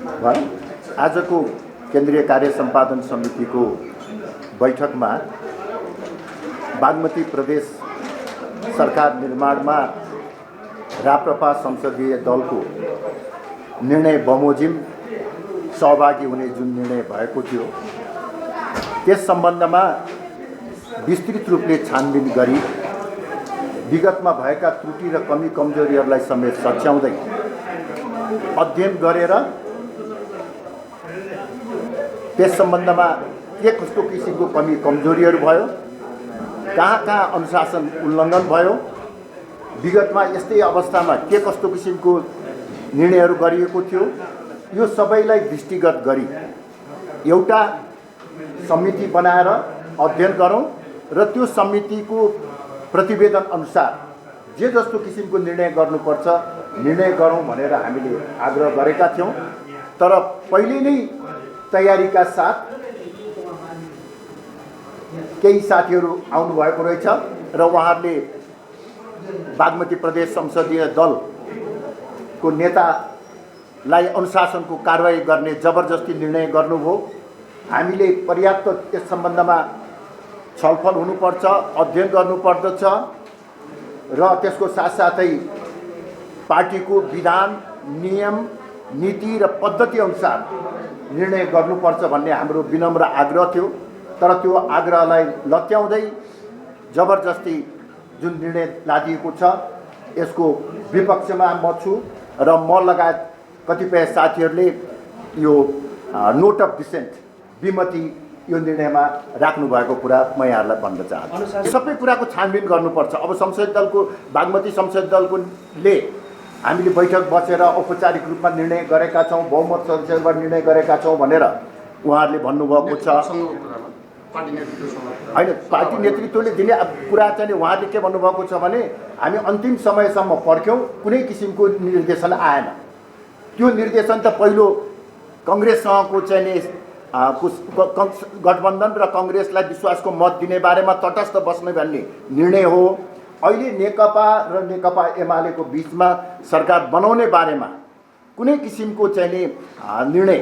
आजको केन्द्रीय कार्य सम्पादन समितिको बैठकमा बागमती प्रदेश सरकार निर्माणमा राप्रपा संसदीय दलको निर्णय बमोजिम सहभागी हुने जुन निर्णय भएको थियो त्यस सम्बन्धमा विस्तृत रूपले छानबिन गरी विगतमा भएका त्रुटि र कमी कमजोरीहरूलाई समेत सच्याउँदै अध्ययन गरेर त्यस सम्बन्धमा के कस्तो किसिमको कमी कमजोरीहरू भयो, कहाँ अनुशासन उल्लङ्घन भयो, विगतमा यस्तै अवस्थामा के कस्तो किसिमको निर्णयहरू गरिएको थियो, यो सबैलाई दृष्टिगत गरी एउटा समिति बनाएर अध्ययन गरौँ र त्यो समितिको प्रतिवेदन अनुसार जे जस्तो किसिमको निर्णय गर्नुपर्छ निर्णय गरौँ भनेर हामीले आग्रह गरेका थियौँ। तर पहिले नै तयारीका साथ केही साथीहरू आउनुभएको रहेछ र उहाँहरूले बागमती प्रदेश संसदीय दलको नेतालाई अनुशासनको कारबाही गर्ने जबरजस्ती निर्णय गर्नुभयो। हामीले पर्याप्त त्यस सम्बन्धमा छलफल हुनुपर्छ, अध्ययन गर्नुपर्दछ र त्यसको साथसाथै पार्टीको विधान, नियम, नीति र पद्धति अनुसार निर्णय गर्नुपर्छ भन्ने हाम्रो विनम्र आग्रह थियो। तर त्यो आग्रहलाई लत्याउँदै जबरजस्ती जुन निर्णय लादिएको छ यसको विपक्षमा म छु र म लगायत कतिपय साथीहरूले यो नोट अफ डिसेन्ट विमति यो निर्णयमा राख्नु भएको कुरा म यहाँहरूलाई भन्न चाहन्छु। सबै कुराको छानबिन गर्नुपर्छ। अब संसदीय दलको बागमती संसदीय दलकोले हामीले बैठक बसेर औपचारिक रूपमा निर्णय गरेका छौँ, बहुमत सदस्यबाट निर्णय गरेका छौँ भनेर उहाँहरूले भन्नुभएको छ। होइन, पार्टी नेतृत्वले दिने कुरा चाहिँ उहाँहरूले के भन्नुभएको छ भने हामी अन्तिम समयसम्म पर्ख्यौँ, कुनै किसिमको निर्देशन आएन। त्यो निर्देशन त पहिलो कङ्ग्रेससँगको चाहिँ गठबन्धन र कङ्ग्रेसलाई विश्वासको मत दिने बारेमा तटस्थ बस्ने भन्ने निर्णय हो। अहिले नेकपा र नेकपा एमालेको बिचमा सरकार बनाउने बारेमा कुनै किसिमको चाहिँ निर्णय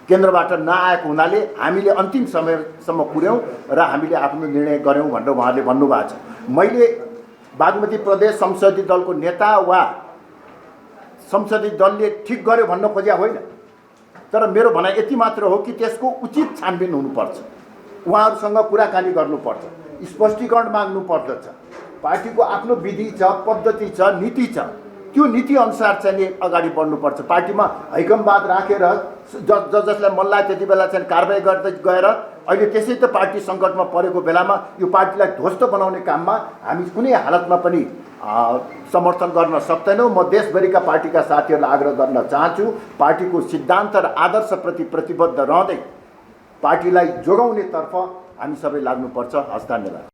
केन्द्रबाट नआएको हुनाले हामीले अन्तिम समयसम्म पुर्यौँ र हामीले आफ्नो निर्णय गऱ्यौँ भनेर उहाँहरूले भन्नुभएको छ। मैले बागमती प्रदेश संसदीय दलको नेता वा संसदीय दलले ठिक गर्यो भन्न खोजेको होइन, तर मेरो भनाइ यति मात्र हो कि त्यसको उचित छानबिन हुनुपर्छ, उहाँहरूसँग कुराकानी गर्नुपर्छ, स्पष्टीकरण माग्नुपर्दछ। पार्टीको आफ्नो विधि छ, पद्धति छ, नीति छ, त्यो नीति अनुसार चाहिँ अगाडि बढ्नुपर्छ। पार्टीमा हैकमवाद राखेर जसलाई मन लाग्यो त्यति बेला चाहिँ कारबाही गर्दै गएर अहिले त्यसै त पार्टी सङ्कटमा परेको बेलामा यो पार्टीलाई ध्वस्त बनाउने काममा हामी कुनै हालतमा पनि समर्थन गर्न सक्दैनौँ। म देशभरिका पार्टीका साथीहरूलाई आग्रह गर्न चाहन्छु, पार्टीको सिद्धान्त र आदर्शप्रति प्रतिबद्ध रहँदै पार्टीलाई जोगाउनेतर्फ हामी सबै लाग्नुपर्छ। हस्, धन्यवाद।